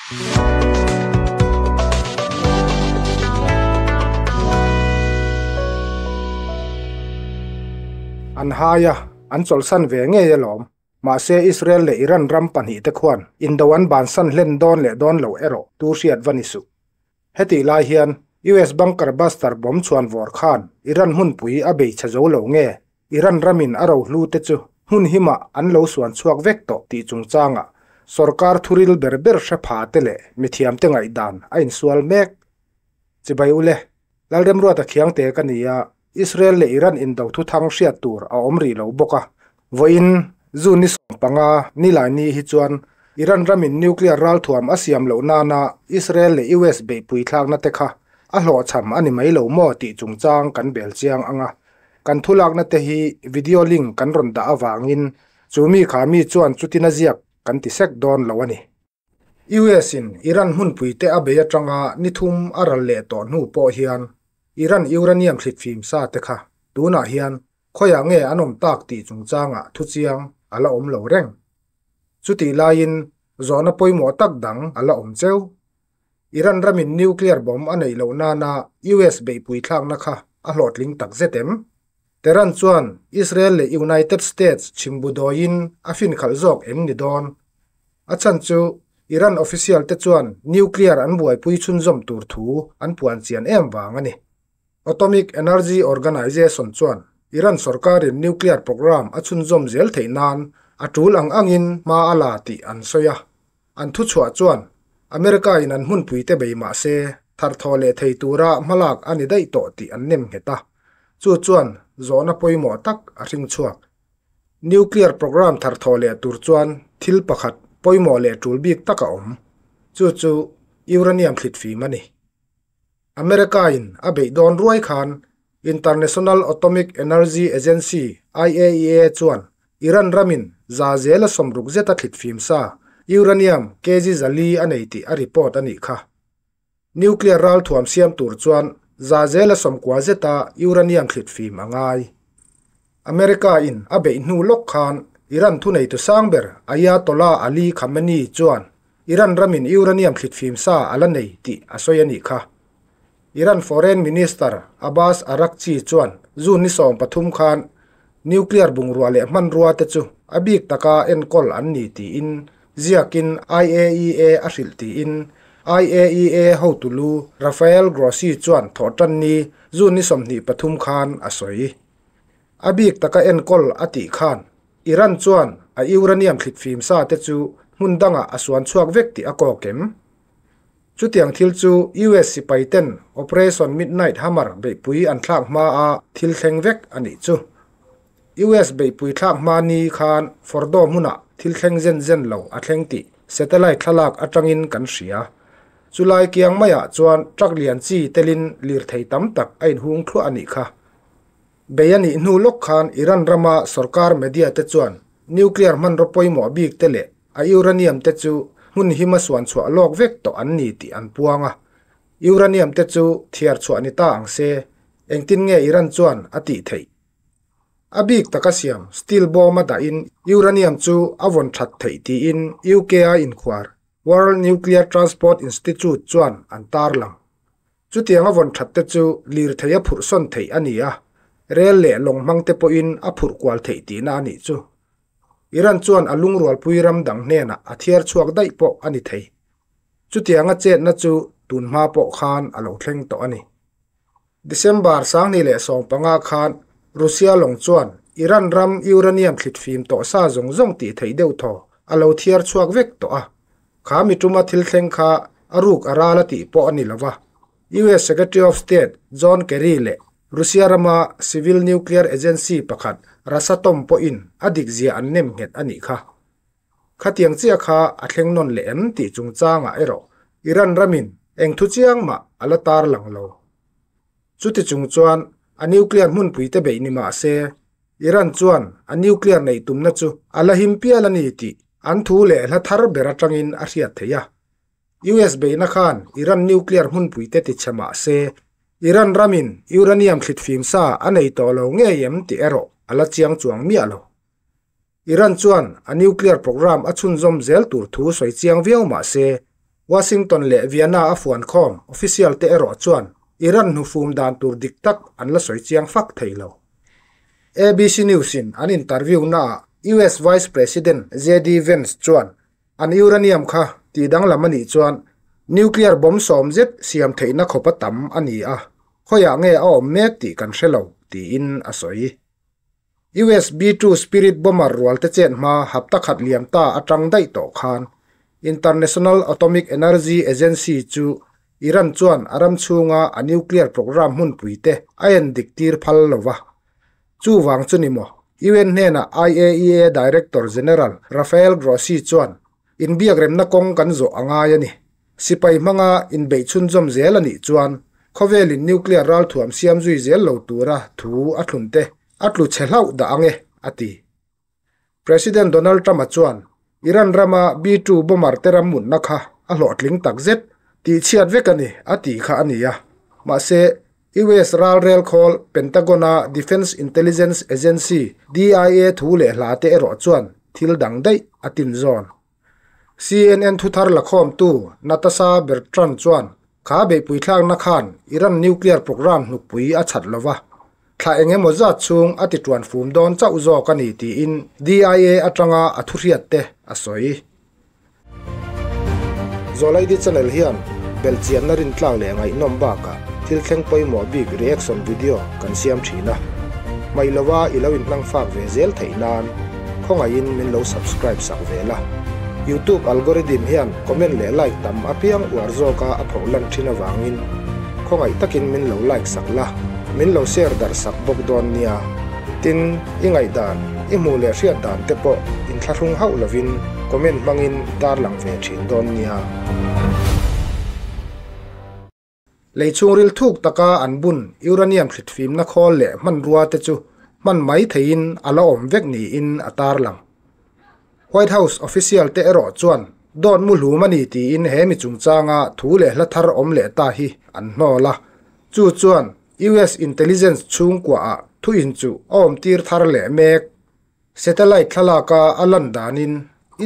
An hai a, an chawlhsan ve ngei alawm. Mahse Israel leh Iran ram pahnihte khuan indo an bansan hlen dawn leh dawn lo erawh tu hriat va ni suh. Hetih lai hian US bunker buster bomb chhuan vawr khan Iran hmunpui a bei chhe zo lo nge Iran ramin a rohlu te chu hmun himah an lo suan chhuak vek tawh tih chungchangah sorkar thuril ber ber hre pha te leh mithiamte ngaihdan a insual mek. Chibai ule, Lalremruata Khiangte ka ni a, Israel leh Iran indo thuthang hriat tur a awm rih lo bawk a. Vawiin June ni 15 Nilaini hi chuan Iran ramin nuclear ralthuam a siam loh nana Israel leh US beihpui thlakna te kha a hlawhchham a ni mai lo maw tih chungchang kan bel chiang ang a. Kan thulakna te hi video link kan rawn dah avangin chu mi kha mi chuan chutin a ziak kan ti sek dawn lo a ni. US in Iran hmunpui te a bei atanga ni thum a ral leh tawh hnu pawh hian Iran uranium thlitfim sa te kha tunah hian khawiah nge an awm tak tih chungchangah thuchiang a la awm lo reng. Chutih laiin zawhna pawimawh tak dang a la awm cheu. Iran ramin nuclear bomb a neih loh nana US beihpui thlakna kha a hlawhtling tak zet em? Tehran chuan Israel leh United States chhimbu dawiin a finkhalh zawk em ni dawn? A chhan chu Iran official te chuan nuclear an buaipui chhunzawm tur thu an puan chian em vang a ni. Atomic Energy Organization chuan Iran sorkarin nuclear program a chhunzawm zel theih nan a tul ang angin hma a la tih an sawi a. An thuchhuah chuan America in an hmunpuite bei mah se tharthawh leh thei tura hmalak a ni daih tawh tih an nem nghet a, chu chuan zawhna pawimawh tak a hring chhuak. Nuclear program tharthawh leh tur chuan thil pakhat pawimawh leh tul bik tak a awm, chu chu uranium thlitfim a ni. America in a beih dawn ruai khan International Atomic Energy Agency, IAEA, chuan Iran ramin za zela 60 zeta thlitfim sa uranium kg 400 a nei tih a report a nih kha. Nuclear ralthuam siam tur chuan za zela 90 zeta uranium thlitfim a ngai. America in a beih hnu lawk khan Iran thuneitu sang ber Ayatollah Ali Khamenei chuan Iran ramin uranium thlitfim sa a la nei tih a sawi a nih kha. Iran Foreign Minister Abbas Araghchi chuan June ni 13 khan nuclear bungrua leh hmanrua te chu a bik taka enkawl an ni tiin ziakin IAEA a hrilh tiin IAEA hotulu Rafael Grossi chuan thawhtan ni June ni 23 khan a sawi. A bik taka enkawl a tih khan Iran chuan a uranium thlitfim sa te chu hmun dangah a suan chhuak vek tih a kawk em? Chutiang thil chu US sipai ten Operation Midnight Hammer beihpui an thlak hma a thil thleng vek a nih chu. US beihpui thlak hma ni khan Fordo hmunah thil thleng zen zen lo a thleng tih satellite thlalak atangin kan hria. Chulai kiang maiah chuan truck lian chi telin lirthei tam tak a inhung thluah a nih kha. Bei a nih hnu lawk khan Iran rama sorkar media te chuan nuclear hmanraw pawimawh bik te leh a uranium te chu hmun hima suan chhuah lawk vek tawh an ni tih an puang a. Uranium te chu thiar chhuah ni ta ang se, engtin nge Iran chuan a tih theih? A bik taka siam steel bomb a dahin uranium chu a vawn that theih tiin UK a inkhuar World Nuclear Transport Institute chuan an tarlang. Chutiang a vawn that te chu lirthei a phurh sawn theih a ni a, rel leh lawng hmang te pawhin a phurh kual theih tihna a nih chu. Iran chuan a lungrualpui ram dang hnenah a thiar chhuak daih pawh a ni thei. Chutiang a chetna chu tun hma pawh khan a lo thleng tawh a ni. December 2015 khan Russia lawng chuan Iran ram uranium thlitfim tawh sa zawng zawng tih theih deuh thaw a lo thiar chhuak vek tawh a. Kha mi tuma thil thleng kha a ruk a ral a tih pawh a ni lova. US Secretary of State John Kerry leh Russia rama Civil Nuclear Agency pakhat Rosatom pawhin a dik zia an nem nghet a nih kha. Khatiang chiah kha a thleng nawn leh em tih chungchangah erawh Iran ramin eng thu chiang mah a la tar lang lo. Chuti chung chuan a nuclear hmunpui te beih ni mah se Iran chuan a nuclear neih tumna chu a la him pial a ni tih an thu leh hla thar ber atangin a hriat theih a. US beihna khan Iran nuclear hmunpui te tichhe mah se Iran ramin uranium thlitfim sa a nei tawh lo ngei em tih erawh a la chiang chuang miah lo. Iran chuan a nuclear program a chhunzawm zel tur thu sawi chiang viau mah se. Washington leh Vienna a fuankhawm official te erawh chuan Iran hnufum dan tur dik tak an la sawi chiang fak thei lo. ABC News in an interview naah US Vice President JD Vance chuan an uranium kha tihdanglam a nih chuan nuclear bomb sawm zet siam theihna khawpa tam a ni a, khawiah nge a awm mek tih kan hre lo, tiin a sawi. US B-2 Spirit bomber rualte chet hma hapta khat liam ta atang daih tawh khan International Atomic Energy Agency chu Iran chuan a ram chhunga a nuclear programme hmunpui te a en dik tir phal lo va. Chuvang chu ni maw? UN hnenah IAEA Director General Rafael Grossi chuan inbiakremna kawng kan zawh a ngai a ni. Sipai hmanga inbeih chhunzawm zel a nih chuan khawvelin nuclear ralthuam siam zui zel lo tura thu a thlun te a tlu chhe hlauh dah ang e, a ti. President Donald Trump-a chuan Iran rama B-2 bomber te ram mutna kha a hlawhtling tak zet tih chhiat vek a ni, a tih kha a ni a. Mahse, US ral rel khawl Pentagon-a Defense Intelligence Agency, DIA, thu leh hla te erawh chuan thil dang daih a tin zawn. CNN thuthar lakhawmtu Natasha Bertrand chuan kha beihpui thlakna khan Iran nuclear programme hnukpui a chhat lo va, thla eng emaw zat chhung a ti tuan fum dawn chauh zawk a ni tiin DIA atanga a thuhriat te a sawi. Zawlaidi channel hian belhchianna rintlak leh ngaihnawm bakah thil thleng pawimawh bik reaction video kan siam thin a, hmaih lova i lo inhmang fak ve zel theih nan khawngaihin min lo subscribe sak ve la. Youtube algorithm hian comment leh like tam apiang uar zawka a phoh lan thin avangin khawngaih takin min lo like sak la, min lo share darh sak bawk dawn nia. Tin, i ngaihdan, i hmuh leh hriat dan te pawh inthlahrung hauh lovin comment hmangin tarlang ve thin dawn nia. Lei chhungril thuk taka an bun uranium thlitfimna khawl leh hmanrua te chu hman mai theihin a la awm vek niin a tarlang. White House official te erawh chuan dawt mu hlum a ni tiin he mi chungchanga thu leh hla thar awm leh ta hi an hnawl a. Chu chuan US intelligence chhungkuaah thu inchuh a awmtir thar leh mek. Satellite thlalaka a lan danin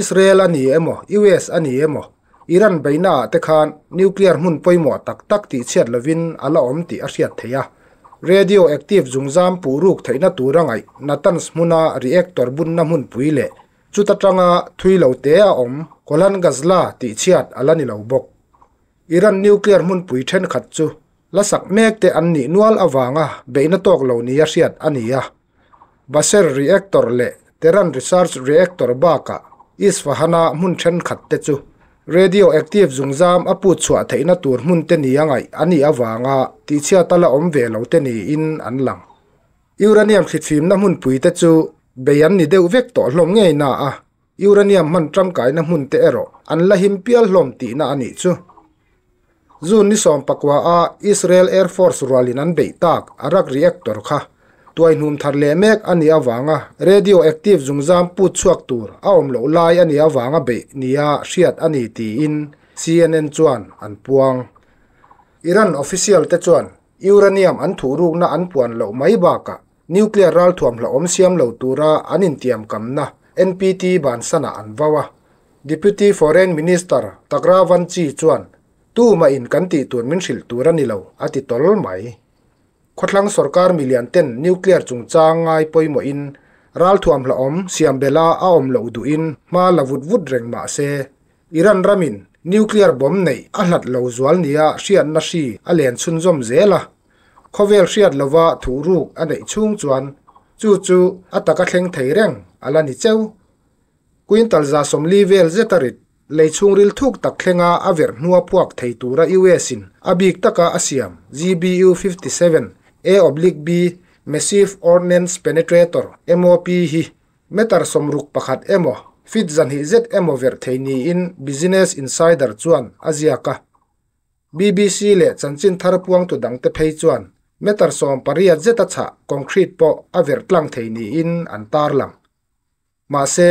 Israel a ni emaw, US a ni emaw, Iran beihnaah te khan nuclear hmun pawimawh tak tak tihchhiat lovin a la awm tih a hriat theih a. Radioactive zungzam puh ruk theihna tura ngaih Natanz hmuna reactor bunna hmunpui leh chuta tanga thui lo te a awm Golan Gazla tihchhiat a la ni lo bawk. Iran nuclear hmunpui thenkhat chu la sak mek te an nih nual avanga beihna tawk lo nia hriat a ni a. Basel Reactor leh Tehran Research Reactor bakah Isfahan-a hmun thenkhat te chu radioactive zungzam a put chhuah theihna tur hmun te nia ngaih a nih avanga tihchhiat a la awm ve lo te niin an lang. Uranium thlitfimna hmunpui te chu bei an ni deuh vek tawh hlawm ngei na a, uranium hman tangkaina hmun te erawh an la him pial hlawm tihna a nih chu. June ni 14 a Israel Air Force rualin an beih tak Arak reactor kha tuaihnum thar leh mek a nih avanga radioactive zungzam put chhuak tur a awm loh lai a nih avanga beih nia hriat a ni tiin CNN chuan an puang. Iran official te chuan uranium an thuhrukna an puan loh mai bakah nuclear ralthuam hlauhawm siam lo tura an intiamkamna NPT bansanah an vau a. Deputy Foreign Minister Tagra Vanchi chuan, Tumah in kan tih tur min hrilh tur a ni lo, a ti tawl mai. Khawthlang sorkar milian ten nuclear chungchang ngai pawimawhin ralthuam hlauhawm siam bela a awm loh duhin hma la vut vut reng mah se, Iran ramin nuclear bomb neih a hlat lo zual nia hriatna hri a len chhunzawm zel a. Khawvel hriat lova thuhruk a neih chhung chuan chu chu a taka thleng thei reng a la ni cheu. Quintal 140 vel zet a rit, lei chhungril thuk tak thlenga a verh hnua puak thei tura US in a bik taka a siam GBU 57 A oblique B Massive Ordnance Penetrator, MOP, hi meter 61 emaw feet 200 zet emaw verh thei niin Business Insider chuan a ziak a. BBC leh chanchin thar puangtu dangte phei chuan meter 18 zeta chhah concrete pawh a verh tlang thei niin an tarlang. Mahse,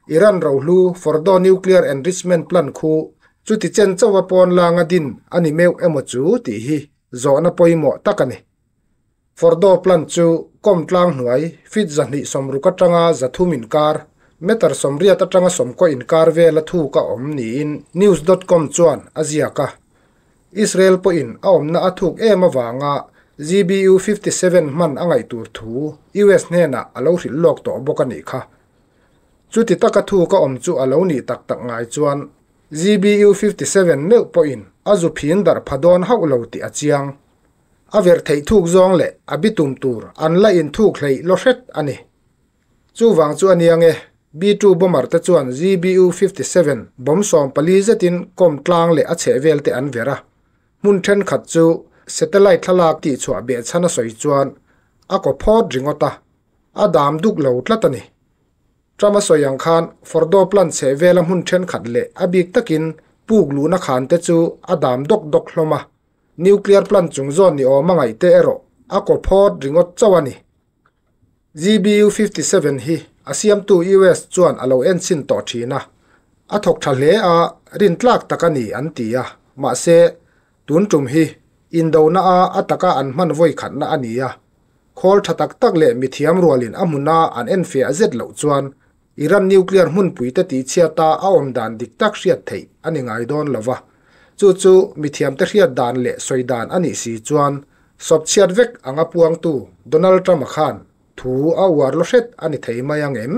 Iran rohlu Fordow Nuclear Enrichment Plant khu chuti chen chauha pawn langa din a ni meuh emaw chu tih hi zawhna pawimawh tak a ni. Fordow Plant chu kawm tlang hnuai feet 260 atanga 300 inkar, Meter 80 atanga 90 inkar vela thuk a awm niin News dot com chuan a ziak a. Israel pawhin a awmna a thuk em avanga GBU 57 hman a ngaih tur thu US hnenah a lo hrilh lawk tawh bawk a nih kha. Chuti taka thuk a awm chu a lo nih tak tak ngai chuan GBU 57 meuh pawhin a zu phin darh pha dawn hauh lo tih a chiang. A verh theih thuk zawng leh a bitum tur an la inthuk hleih law hret a ni. Chuvang chu a nia nge, B-2 bomber te chuan GBU 57 bomb 14 zetin kawm tlang leh a chhehvel te an ver a. Hmun thenkhat chu satellite thlalak tihchhuah behchhan a sawi chuan a kaw phawt ringawt a, a dam duk lo tlat a ni. Trump a sawi ang khan Fordow plant chhehvela hmun thenkhat leh a bik takin puk luhna khan te chu a dam dawk dawk hlawm a, nuclear plant chung zawn ni awm a ngaih te erawh a kaw phawt ringawt chauh a ni. GBU 57 hi a siamtu US chuan a lo enchhin tawh thin a, a thawk tha hle a, rintlak tak a ni an ti a, mahse, tun tum hi indona a a taka an hman vawi khatna a ni a, khawl tha tak tak leh mithiam rualin a hmuna an enfiah zet loh chuan Iran nuclear hmunpuite tihchhiata a awm dan dik tak hriat theih a ni ngai dawn lo va, chu chu mithiamte hriat dan leh sawi dan a nih si chuan sawp chhiat vek anga puangtu Donald Trump-a khan thu a uar law hret a ni thei mai ang em?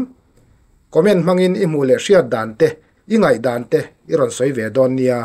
Comment hmangin i hmuh leh hriat dan te, i ngaih dan te i rawn sawi ve dawn nia.